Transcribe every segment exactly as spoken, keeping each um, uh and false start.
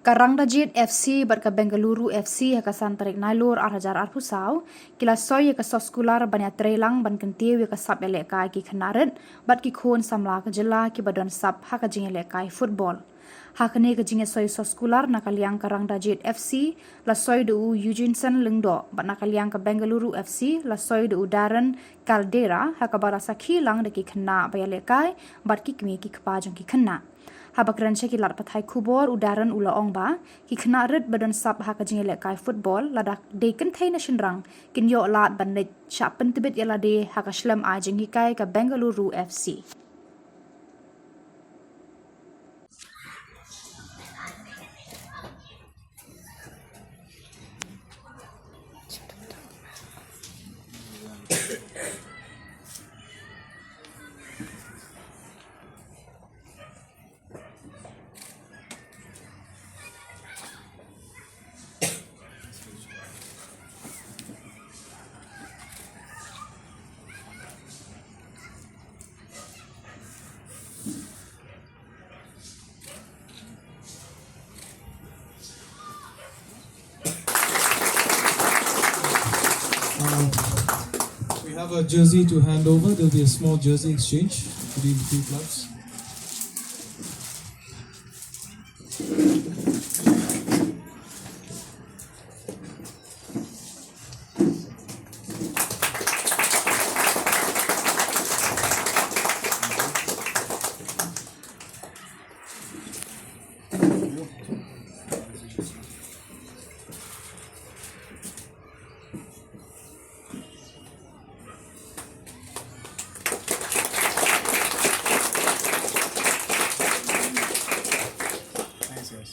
Ka Rangdajied F C bad ka Bengaluru F C ha ka san tarik Nailur ar hajar arphew saw ki la soi ïa ka soskular ban ïatreilang ban kyntiew ïa ka sap ïalehkai ki khynnah rit bad ki khun samla ka jylla kiba don sap ha ka jingïalehkai football. Ha kane ka jingïasoi soskular na ka liang ka Rangdajied F C la soi da u Eugenson Lyngdoh bad na ka liang ka Bengaluru F C la soi da u Darren Caldera ha kaba la sakhi lang da ki khynnah ba ïalehkai bad ki kmie ki kpa jong ki khynnah. Haba kren sha ki lad pathai khubor u Darren u la ong ba ki khynnah rit ba don sap ha ka jingïalehkai football lada dei kynthei ne shynrang kin ïoh lad ban leit shah pyntbit ïa lade ha ka shlem ai jinghikai ka Bengaluru F C. Uh, we have a jersey to hand over. There'll be a small jersey exchange between the two clubs. Thanks, guys.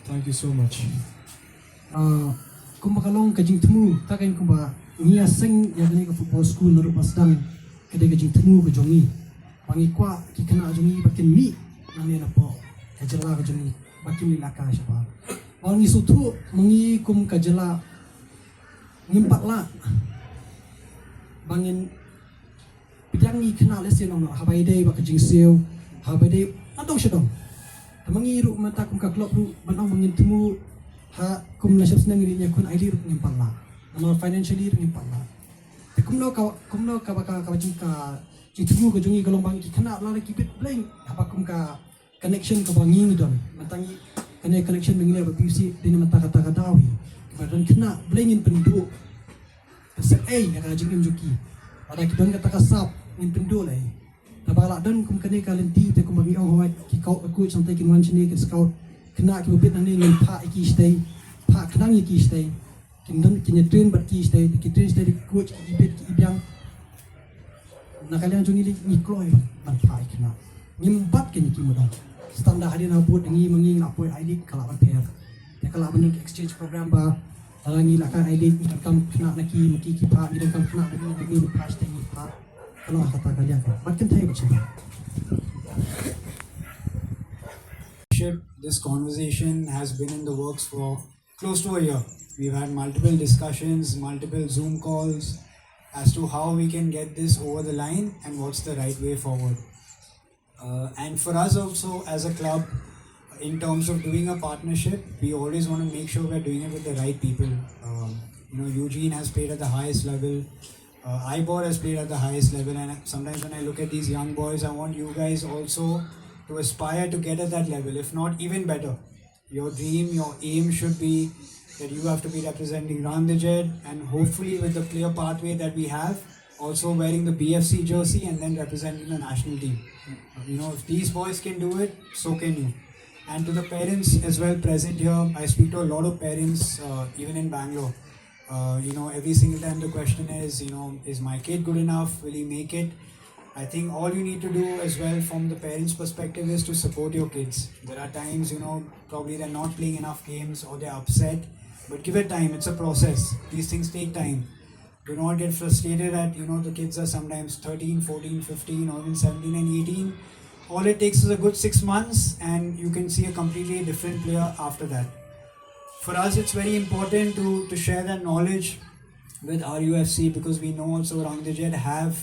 Thank you so much. Ah, kumba ka long ka jingthmu, ta ka kumba ngi ïa seng ïa kane ka football school naduh ba sdang, ka dei ka jingthmu ka jong ngi. Ba ngi kwah ki khynnah jong ngi ba kin mih nangne napoh ka jylla ka jong ngi, ba kin mih laka shabar. Ba ngi sngewthuh ma ngi kum ka jylla ngim pat lah ba ngin pdiang ïa ki khynnah lehse nong noh, haba ïadei bad ka jingsiew, haba ïadei nadong shadong. Te ma ngi ruh mynta kum ka club ruh ban ong ba ngin thmu ha kum la shiphew snem ngi ïakhun ailad ruh ngim pat lah. Namar financially ruh ngim pat lah. Te kumno ka, kumno kaba ka, kaba jing ka jingthmu ka jong ngi ka long ba ngi ki khynnah lada ki bit blank haba kum ka connection kaba ngi ngi don. Mynta ngi kane connection ba ngi leh bad P F C dei na mynta kata ka daw hi. Kiba don khynnah balei ngin pynduh ka sep ei ïa ka jingim jong ki. Lada ki don kata ka sap ngin pynduh lei. Tangba la don kum kane ka lynti te kumba ngi ong hooid ki coach, ka coach nangta kin wan shane kin scout khynnah kiba bit nangne ngin phah ïa ki shatei, phah khnang ïa ki shatei. Kin don kin ïa train bad ki shatei, ki train shatei da ki coach, ki bit ki biang. Na ka liang jong ngi ngi kloi ban, ban phah ïa ki khynnah. Ngim bat kin ïa ki mudang. Standard hadien ha bud ngi ma ngi nga poi I-League ka lah ban pher. Te ka lah ban don exchange program ba lada ngi lah ka I-League ngi donkam khynnah na ki ma ki ki phah, ngi donkam khynnah na ngi, ngi phah shatei ngi phah. Ka long ha kata ka liang ka. Bad kynthei bad shatei. This conversation has been in the works for close to a year. We've had multiple discussions, multiple Zoom calls as to how we can get this over the line and what's the right way forward. Uh, and for us also as a club, in terms of doing a partnership, we always want to make sure we're doing it with the right people. Um, you know, Eugene has played at the highest level. Uh, Ivor has played at the highest level, and sometimes when I look at these young boys, I want you guys also to aspire to get at that level, if not even better. Your dream, your aim should be that you have to be representing Rangdajied, and hopefully with the clear pathway that we have, also wearing the B F C jersey and then representing the national team. You know, if these boys can do it, so can you. And to the parents as well present here, I speak to a lot of parents, uh, even in Bangalore. Uh, you know, every single time the question is, you know, is my kid good enough? Will he make it? I think all you need to do as well from the parents' perspective is to support your kids. There are times, you know, probably they're not playing enough games or they're upset, but give it time. It's a process. These things take time. Do not get frustrated at, you know, the kids are sometimes thirteen, fourteen, fifteen, or even seventeen and eighteen. All it takes is a good six months and you can see a completely different player after that. For us, it's very important to, to share that knowledge with R U F C because we know also Rangdajied have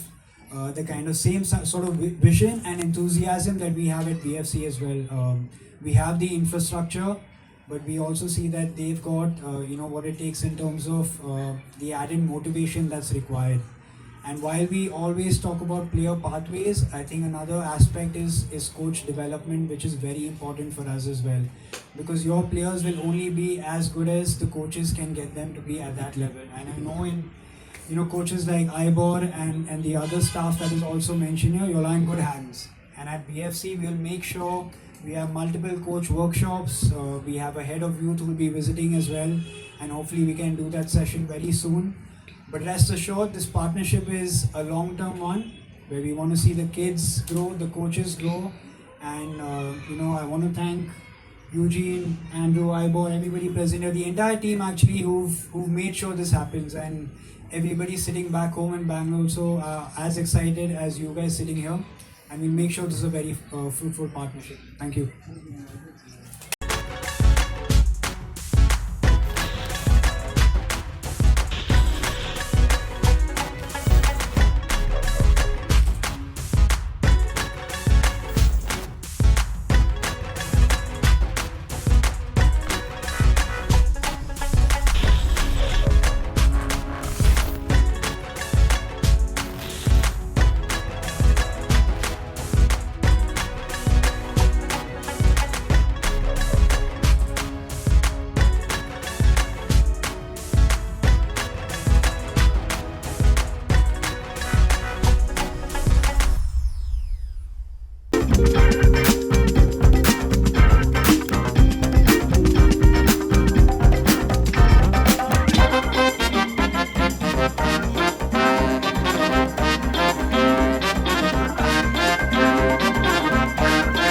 uh, the kind of same so- sort of vi- vision and enthusiasm that we have at B F C as well. Um, we have the infrastructure, but we also see that they've got uh, you know what it takes in terms of uh, the added motivation that's required. And while we always talk about player pathways, I think another aspect is is coach development, which is very important for us as well, because your players will only be as good as the coaches can get them to be at that level. And I know in you know coaches like Ivor and and the other staff that is also mentioned here, you're in good hands. And at B F C, we'll make sure we have multiple coach workshops. Uh, we have a head of youth who will be visiting as well, and hopefully we can do that session very soon. But rest assured, this partnership is a long-term one where we want to see the kids grow, the coaches grow, and uh, you know I want to thank Eugene, Andrew, Ivor, everybody present here, the entire team actually who've who've made sure this happens, and everybody sitting back home in Bangalore also uh, as excited as you guys sitting here, and we'll make sure this is a very uh, fruitful partnership. Thank you.